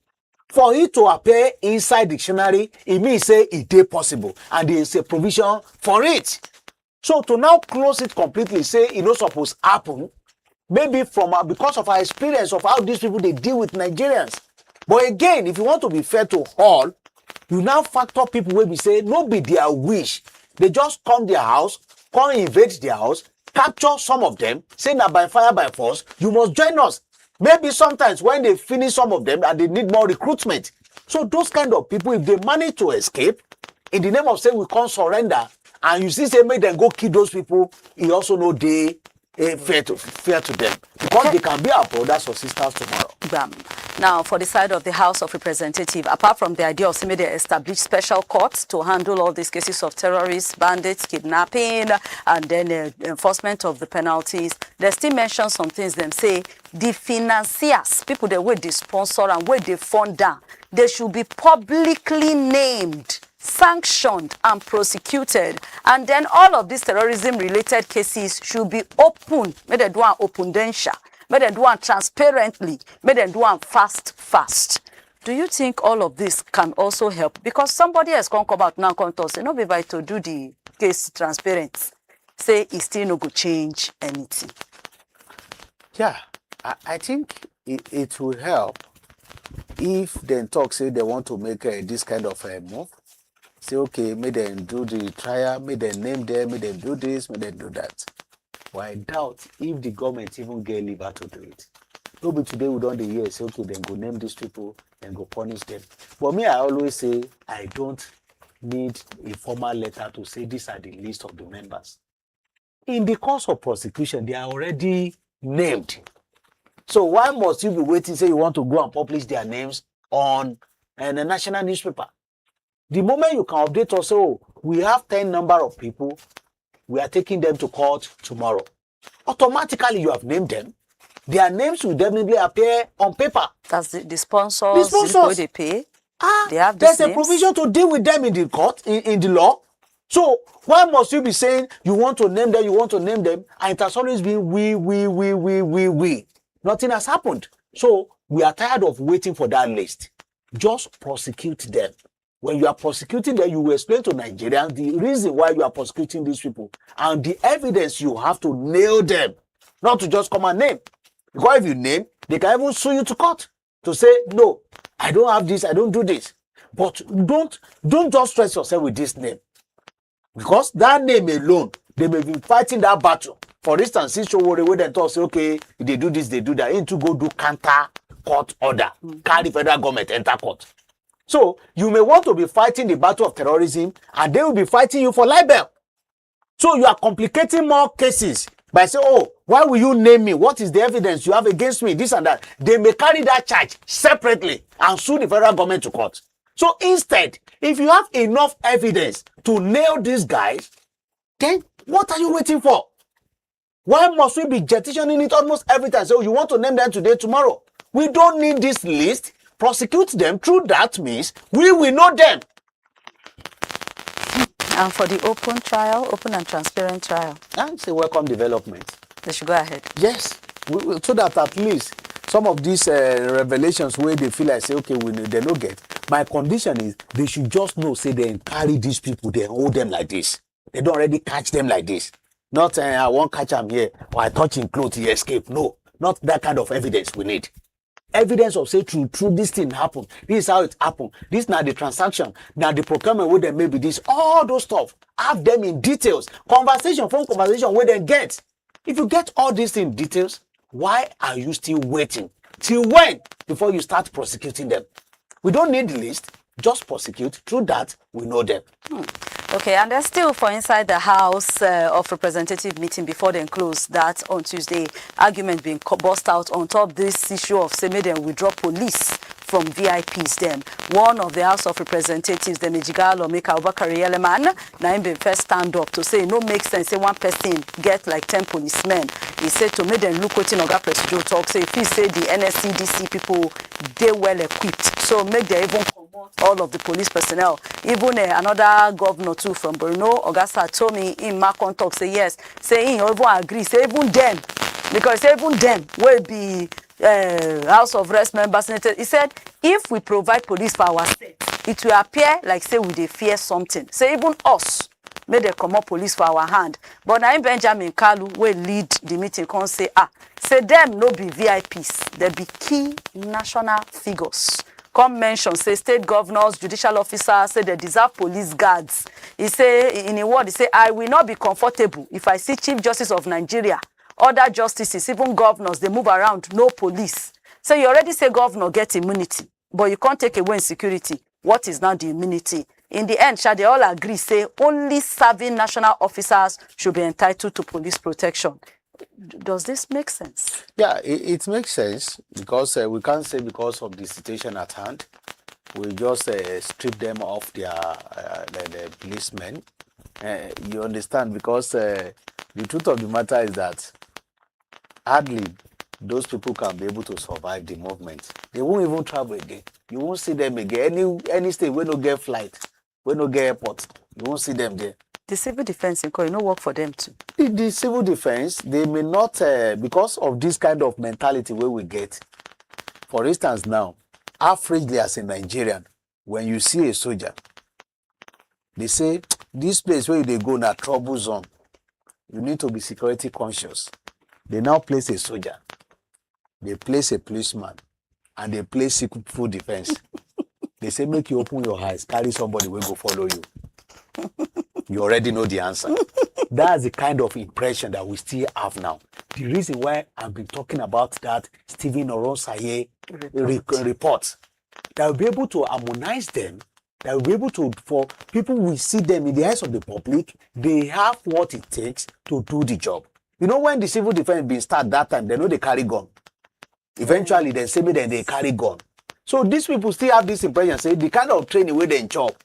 For it to appear inside dictionary, e mean say e dey possible and there is a provision for it. So to now close it completely, say e no suppose happen, maybe from our, because of our experience of how these people dey deal with Nigerians. But again, if you want to be fair to all, you now factor people wey be say no be their wish. They just come their house, come invade their house, capture some of them, say na by fire, by force, you must join us. Maybe sometimes when they finish some of them and they need more recruitment. So those kind of people, if they manage to escape, in the name of say we come surrender, and you see say make dem go kill those people, e also no dey eh, fair to fair to them, because they can be our brothers or sisters tomorrow. Gbam. Now, for the side of the House of Representatives, apart from the idea of say make dem establish special courts to handle all these cases of terrorists, bandits, kidnapping, and then uh, enforcement of the penalties, they still mention some things. Dem say the financiers, people dem wey dey sponsor and wey dey fund am, they should be publicly named, sanctioned and prosecuted, and then all of these terrorism related cases should be open, make dem do am open densha, make dem do am transparently, make dem do am fast fast. Do you think all of this can also help? Because somebody else come come out now come talk say no be by to do the case transparent, say e still no go change anything. Yeah, I, I think it, it will help if dem talk say they want to make uh, this kind of uh, move. Say, okay, make dem do the trial, make dem name them, make dem do this, make dem do that. But I doubt if the government even get liver to do it. No be today we don dey hear say, okay, dem go name these people, dem go punish them. But me, I always say I don't need a formal letter to say these are the list of the members. In the course of prosecution, they are already named. So why must you be waiting say you want to go and publish their names on uh, the national newspaper? The moment you can update us, oh, we have ten number of people, we are taking them to court tomorrow. Automatically, you have named them. Their names will definitely appear on paper. That's the, the sponsors, the people sponsors. They pay. Ah, They have there's these a names? Provision to deal with them in the court, in, in the law. So why must you be saying you want to name them, you want to name them, and it has always been we, we, we, we, we, we. Nothing has happened. So we are tired of waiting for that list. Just prosecute them. When you are prosecuting them, you will explain to Nigerians the reason why you are prosecuting these people and the evidence you have to nail them, not to just come and name. Because if you name, they can even sue you to court to say, no, I don't have this, I don't do this. But don't don't just stress yourself with this name. Because that name alone, they may be fighting that battle. For instance, see Sowore wey dem talk say, okay, they do this, they do that. Him to go do counter court order, carry federal government enter court. So you may want to be fighting the battle of terrorism, and they will be fighting you for libel. So you are complicating more cases by say, "Oh, why will you name me? What is the evidence you have against me?" This and that. They may carry that charge separately and sue the federal government to court. So instead, if you have enough evidence to nail these guys, then what are you waiting for? Why must we be jettisoning it almost every time? So you want to name them today, tomorrow? We don't need this list. Prosecute them through that means we will know them. And for the open trial, open and transparent trial. That's a welcome development. They should go ahead. Yes, we, we- so that at least some of these uh, revelations where they feel like say, "Okay, we they no get." My condition is they should just know say they carry these people, they hold them like this. They don't already catch them like this. Not uh, "I won't catch him here or I touch him clothes, he escaped." No, not that kind of evidence we need. Evidence of say true, true, this thing happen. This is how it happen. This now the transaction, now the procurement where they may be this, all those stuff. Have them in details. Conversation, phone conversation where they get. If you get all these in details, why are you still waiting? Till when before you start prosecuting them? We don't need the list. Just prosecute. Through that, we know them. Okay, and they're still for inside the House uh, of Representative meeting before they close that on Tuesday. Argument being co- burst out on top this issue of say make them withdraw police from V I Ps. Them one of the House of Representatives, the Mijiga lawmaker Abubakar Yeleman, now him been first stand up to say it no make sense. Say one person get like ten policemen. He said to make them look wetin Oga Presido talk. Say if he say the N S C D C people they well equipped, so make they even comot all of the police personnel. Even uh, another governor too from Borno, Oga Satomi, him ma come talk say yes, say he even agree, say even them, because say even them will be uh, House of Rest members. He said if we provide police for our state, it will appear like say we dey fear something. Say even us, make dem comot police for our hand. But na im Benjamin Kalu, wey lead the meeting, come say ah, say dem no be V I Ps, dem be key national figures. Come mention say state governors, judicial officers, say dem deserve police guards. He say, in a word, he say, "I will not be comfortable if I see Chief Justice of Nigeria, other justices, even governors, dey move around, no police." Say you already say governor get immunity, but you can't take away security. What is now the immunity? In the end, shall they all agree say only serving national officers should be entitled to police protection? D- Does this make sense? Yeah, it, it makes sense because uh, we can't say because of the situation at hand, we just uh, strip them off their uh, the, the policemen. Uh, you understand? Because uh, the truth of the matter is that hardly those people can be able to survive the movement. They won't even travel again. You won't see them again. Any any state where no get flight, where no get airport, you won't see them there. The civil defense in court, you no work for them too. The, the civil defense, they may not, uh, because of this kind of mentality where we get. For instance, now, averagely as a Nigerian, when you see a soldier, they say, "This place where they go na trouble zone. You need to be security conscious." They now place a soldier, they place a policeman, and they place civil defense. They say, "Make you open your eyes, carry somebody wey go follow you." You already know the answer. That's the kind of impression that we still have now. The reason why I've been talking about that Stephen Oronsaye re- report, that will be able to harmonize them, that will be able to, for people we see them in the eyes of the public, they have what it takes to do the job. You know, when the civil defense been start that time, they know they carry gun. Eventually, they say me then they carry gun. So these people still have this impression say the kind of training where they chop,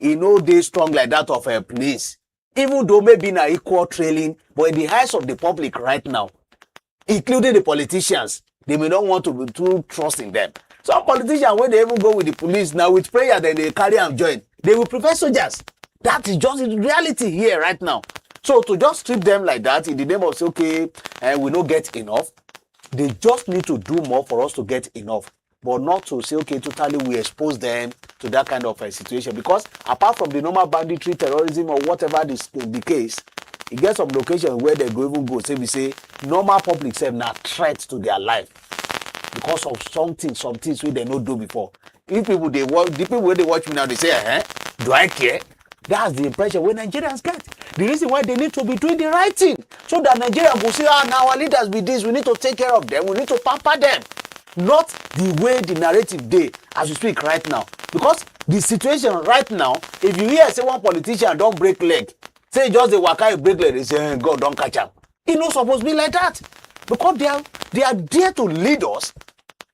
e no dey strong like that of a police. Even though maybe na equal training, but in the eyes of the public right now, including the politicians, they may not want to be too trust in them. Some politicians, when they even go with the police now with prayer, then they carry and join. They will prefer soldiers. That is just the reality here right now. So to just strip them like that in the name of say, "Okay, and we no get enough," they just need to do more for us to get enough, but not to say, "Okay, totally we expose them to that kind of a situation." Because apart from the normal banditry, terrorism, or whatever the, the case, e get some locations where they go even go say we say normal public sef na threat to their life because of something, some things wey they no do before. If people they watch, the people wey they watch me now, they say, "Eh, do I care?" That's the impression wey Nigerians get. The reason why they need to be doing the right thing, so that Nigeria go say, "Ah, now our leaders be this. We need to take care of them. We need to pamper them." Not the way the narrative dey as we speak right now. Because the situation right now, if you hear say one politician don't break leg, say just the waka you break leg, they say, "Eh, God don't catch him." E no suppose be like that, because they are, they are there to lead us,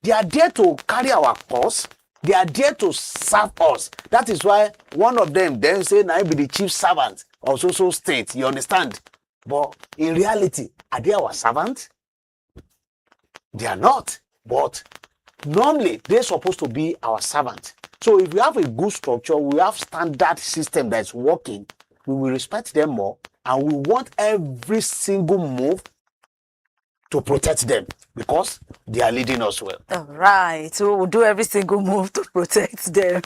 they are there to carry our cause, they are there to serve us. That is why one of them then say, "Na him be the chief servant of so so state." You understand? But in reality, are they our servant? They are not. But normally, they're supposed to be our servant. So if we have a good structure, we have standard system that's working, we will respect them more, and we want every single move to protect them, because they are leading us well. All right. So we'll do every single move to protect them.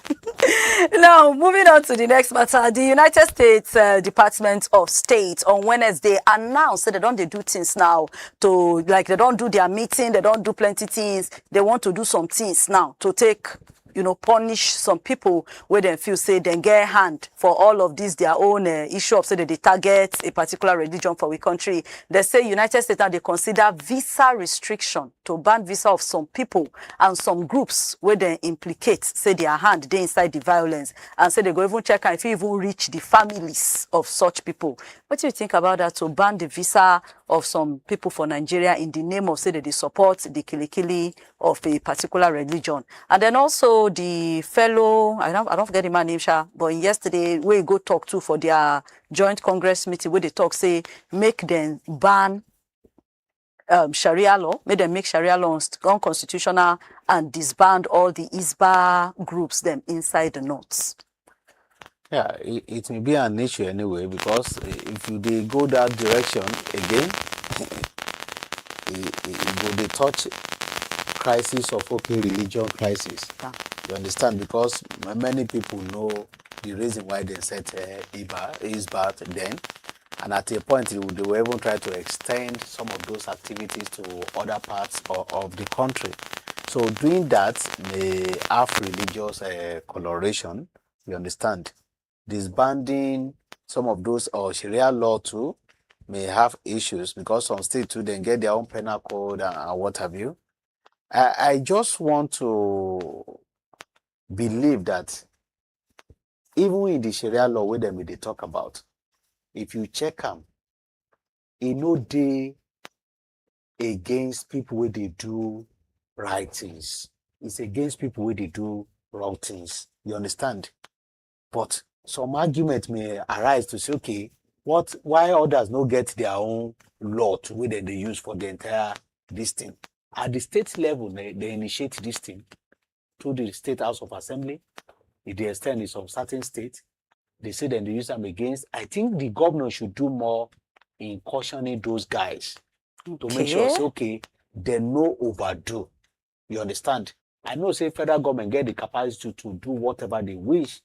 Now, moving on to the next matter, the United States uh, Department of State on Wednesday announced that they don't they do things now to, like, they don't do their meeting, they don't do plenty things. They want to do some things now to take, you know, punish some people where they feel say they get hand for all of this their own uh, issue of say that they target a particular religion for our country. They say United States now they consider visa restriction to ban visa of some people and some groups where they implicate say their hand they inside the violence, and say they go even check and if you even reach the families of such people. What do you think about that, to ban the visa of some people for Nigeria in the name of say that they support the kilikili of a particular religion? And then also the fellow, I don't, I don't forget the man name, sha, but yesterday we go talk to for their joint congress meeting where they talk say make them ban um, Sharia law, make them make Sharia law unst- unconstitutional and disband all the Isba groups them inside the north. Yeah, it, it may be an issue anyway, because if you they go that direction again, it, it, it go they touch crisis of, okay, religion crisis. Yeah. You understand? Because many people know the reason why they set uh, Iba, Isbat then. And at a point, they would- they were even try to extend some of those activities to other parts of, of the country. So doing that may have religious uh, coloration, you understand? Disbanding some of those or Sharia law too may have issues, because some states too then get their own penal code and, and what have you. I, I just want to believe that even in the Sharia law where them they talk about, if you check them, e no dey against people where they do right things. It's against people where they do wrong things. You understand? But some argument may arise to say, okay, what? Why others no get their own law to where they, they use for the entire this thing? At the state level, they, they initiate this thing to the State House of Assembly. If they extend in some certain states, they say then they use them against. I think the governor should do more in cautioning those guys to make sure Okay. say, okay, they no overdo. You understand? I know say federal government get the capacity to, to do whatever they wish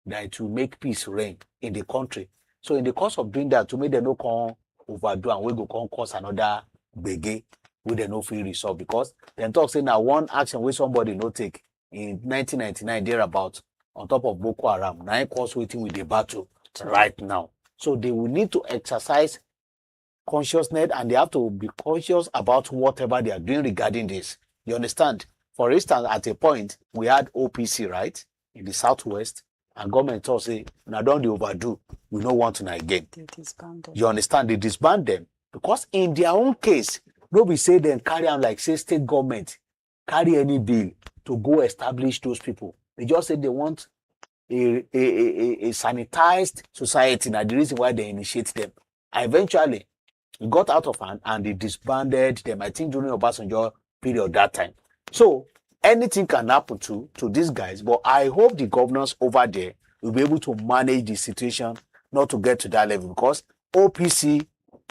that it will make peace reign in the country. So in the course of doing that, to make them no come overdo and we go come cause another gbege wey dem no fit resolve, because dem talk say na one action wey somebody no take in nineteen ninety-nine thereabout on top of Boko Haram na im cause wetin we dey battle right now. So they will need to exercise consciousness, and they have to be conscious about whatever they are doing regarding this. You understand? For instance, at a point we had O P C, right, in the southwest, and government talk say una don dey overdo, we no want una again. They disbanded. You understand? They disband them because in their own case, no be say dem carry am like say state government carry any bill to go establish those people. They just say they want a a, a, a- a sanitized society. Na the reason why they initiate them. And eventually, it got out of hand and they disbanded them. I think during Obasanjo period that time. So anything can happen to to these guys, but I hope the governors over there will be able to manage the situation, not to get to that level, because O P C,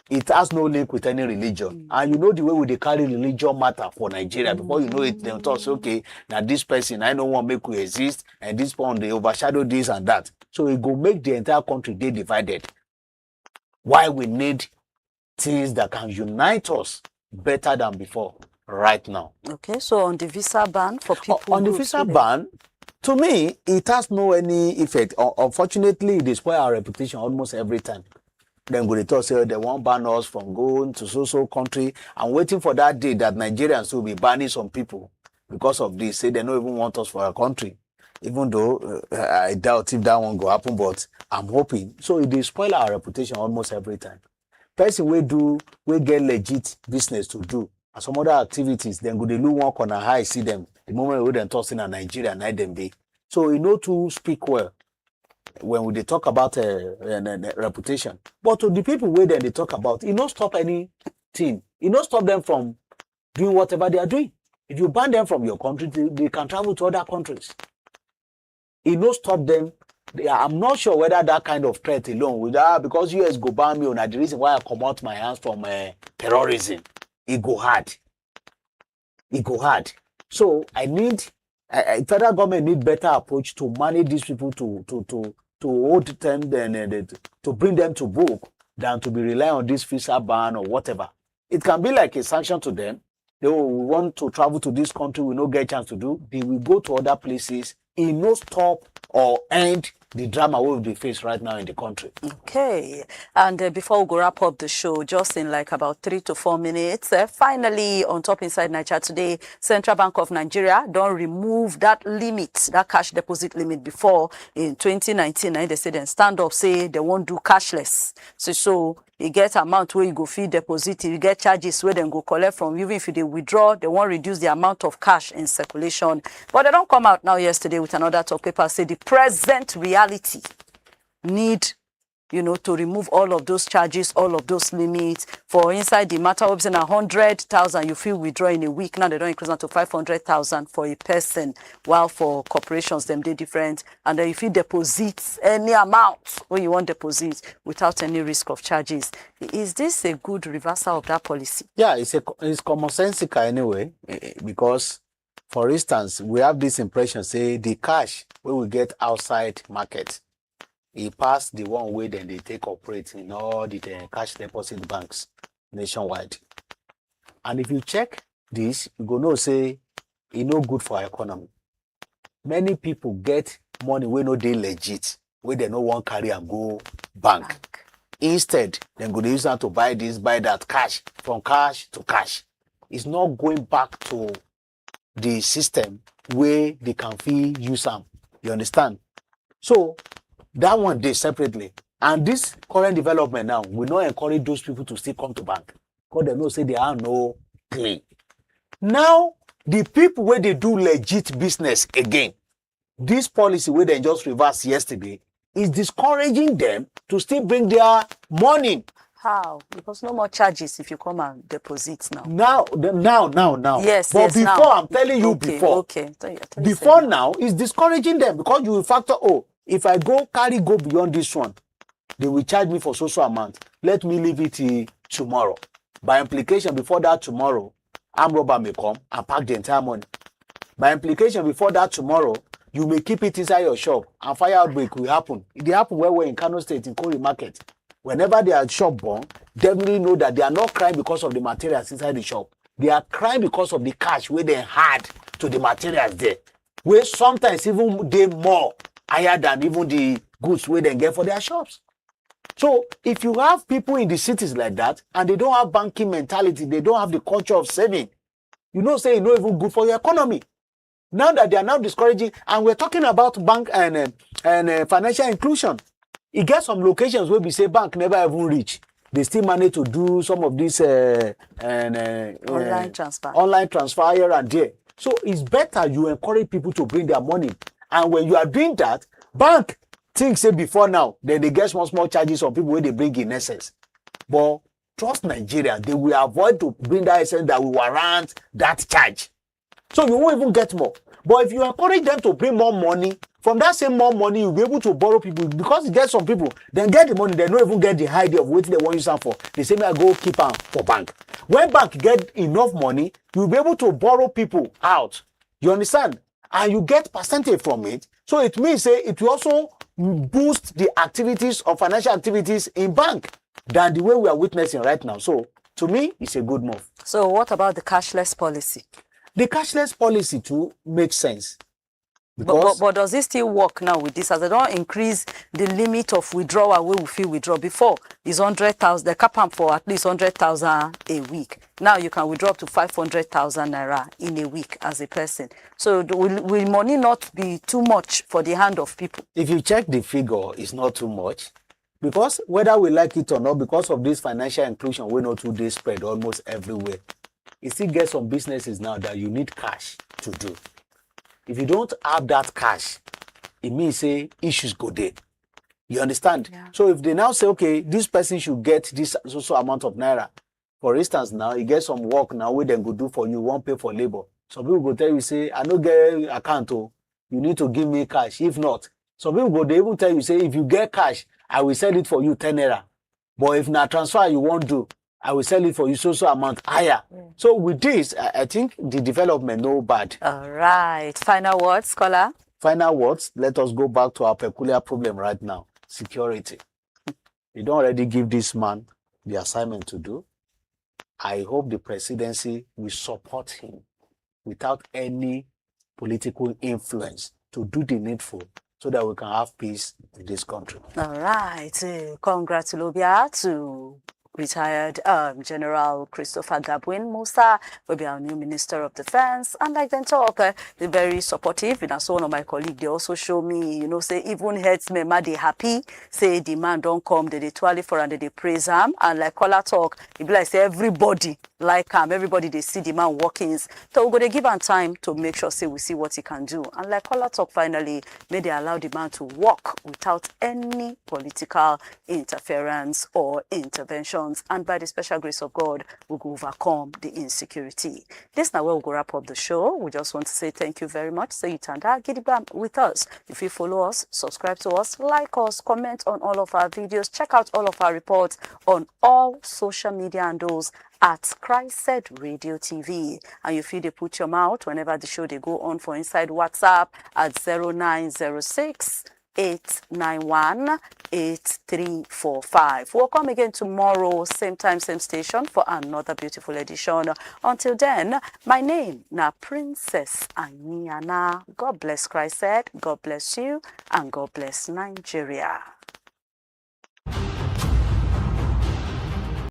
it has no link with any religion. And you know the way we dey carry religion matter for Nigeria. Before you know it, dem talk say, okay, now this person, I no want make we exist, and this one they overshadow this and that. So it go make the entire country dey divided. Why we need things that can unite us better than before right now. Okay, so on the visa ban for people On the groups visa wey dey- ban, to me, it has no any effect. Un- Unfortunately, they spoil our reputation almost every time. Then go dey talk say they won't ban us from going to so so country. I'm waiting for that day that Nigerians will be banning some people because of this. Say they don't even want us for our country. Even though uh, I doubt if that one go happen, but I'm hoping. So it dey spoil our reputation almost every time. person wey do, wey get legit business to do, and some other activities, dem go dey look one corner eye see dem the moment wey dem talk say na Nigeria na dem dey. So e no too speak well when we dey talk about uh, uh, uh, reputation. But to the people wey dem dey talk about, e no stop anything. E no stop them from doing whatever they are doing. If you ban them from your country, they, they can travel to other countries. E no stop them. They are, I'm not sure whether that kind of threat alone, with ah, because U S go ban me, or na the reason why I comot my hands from uh, terrorism. E go hard. E go hard. So I need, I, I, federal government need better approach to manage these people, to to to to hold them, then uh, to bring them to book, than to be relying on this visa ban or whatever. It can be like a sanction to them. They will want to travel to this country, we no get chance to do. They will go to other places. E no stop or end the drama wey we dey face right now in the country. Okay. And uh, before we go wrap up the show, just in like about three to four minutes, uh, finally on top inside Naija Today, Central Bank of Nigeria don remove that limit, that cash deposit limit before in twenty nineteen. And they say dem stand up, say dem wan do cashless. So, so e get amount wey you go fit deposit, e get charges wey dem go collect from you, even if you dey withdraw, dem wan reduce the amount of cash in circulation. But dem don come out now yesterday with another talk paper, say the present reality need, you know, to remove all of those charges, all of those limits. For inside the matter of say na hundred thousand you fit withdraw in a week, now dem don increase am to five hundred thousand for a person, while for corporations dem dey different. And then you fit deposit any amount wey you wan deposit without any risk of charges. Is this a good reversal of that policy? Yeah, it's a co- it's commonsensical anyway, eh, because, for instance, we have this impression say the cash wey we get outside market, e pass the one wey dem dey take operate in all the eh, cash deposit banks nationwide. And if you check this, you go know say e no good for our economy. Many people get money wey no dey legit, wey dem no wan carry am go bank. Instead, dem go dey use am to buy this, buy that, cash, from cash to cash. It's not going back to the system wey they can fit use am. You understand? So that one dey separately. And this current development now, we no encourage those people to still come to bank, because dem know say their hand no clean. Now, the people wey dey do legit business again, this policy wey dem just reverse yesterday is discouraging them to still bring their money. How? Because no more charges if you come and deposit now. Now, the- now, now, now. Yes, But yes, before, now. I'm telling you Okay, before. Okay. Tell you- tell you Before say- now, it's discouraging them because you will factor, oh, if I go carry go beyond this one, they will charge me for so so amount. Let me leave it till tomorrow. By implication, before that tomorrow, armed robber may come and pack the entire money. By implication, before that tomorrow, you may keep it inside your shop and fire outbreak will happen. It dey happen well well in Kano State, in Kori Market. Whenever their shop burn, definitely know that they are not crying because of the materials inside the shop. They are crying because of the cash wey dem add to the materials there, wey sometimes even dey more higher than even the goods wey dem get for their shops. So if you have people in the cities like that and they don't have banking mentality, they don't have the culture of saving, you know say e no even good for your economy. Now that they are now discouraging, and we're talking about bank and um, and uh, financial inclusion, e get some locations wey be say bank never even reach. They still manage to do some of this uh, and uh, Online uh, transfer. online transfer here and there. So it's better you encourage people to bring their money. And when you are doing that, bank think say before now, then they get small small charges on people wey dey bring in excess. But trust Nigeria, they will avoid to bring that excess that will warrant that charge. So you won't even get more. But if you encourage them to bring more money, from that same more money, you'll be able to borrow people, because you get some people, then get the money, they don't even get the idea of what they want use am for. They say, "Me, I go keep am for bank." When bank get enough money, you'll be able to borrow people out. You understand? And you get percentage from it. So it means say it will also boost the activities of financial activities in bank than the way we are witnessing right now. So to me, it's a good move. So what about the cashless policy? The cashless policy too makes sense. But, but, but does it still work now with this? As they don't increase the limit of withdrawal wey we fit withdraw before, is hundred thousand, they cap am for at least hundred thousand a week. Now you can withdraw up to five hundred thousand naira in a week as a person. So do- will, will money not be too much for the hand of people? If you check the figure, it's not too much. Because whether we like it or not, because of this financial inclusion wey no too dey spread almost everywhere, e still get some businesses now that you need cash to do. If you don't have that cash, e mean say issues go dey. You understand? Yeah. So if they now say, okay, this person should get this so so amount of naira. For instance, now you get some work now wey dem go do for you, wan pay for labour. Some people go tell you say, I no get account o, you need to give me cash. If not, some people go dey even tell you say, if you get cash, I will sell it for you ten naira. But if na transfer you wan do, I will sell it for you so so amount higher. Mm. So with this, I, I think the development no bad. All right. Final words, caller. Final words, let us go back to our peculiar problem right now, security. You don already give this man the assignment to do. I hope the presidency will support him without any political influence to do the needful so that we can have peace in this country. All right. Uh, congratulobia to retired um, General Christopher Gabwin Musa, will be our new Minister of Defense. And like dem talk, uh, dey very supportive. And so one of my colleagues, they also show me, you know, say even headsmen, ma, they happy. Say the man don't come, they, they twirl for and they, they praise him. And like caller talk, e be like say everybody like him, everybody they see the man workings. So we go to give him time to make sure say we see what he can do. And like caller talk finally, may they allow the man to work without any political interference or interventions. And by the special grace of God, we go overcome the insecurity. This now where we go wrap up the show. We just want to say thank you very much. Say you tanda gidigba with us. If you follow us, subscribe to us, like us, comment on all of our videos, check out all of our reports on all social media and those at Christ Said Radio T V. And you feel they put your mouth whenever the show they go on for inside WhatsApp at zero nine zero six eight nine one eight three four five. We'll come again tomorrow, same time, same station for another beautiful edition. Until then, my name na Princess Aniana. God bless Christ said, God bless you, and God bless Nigeria.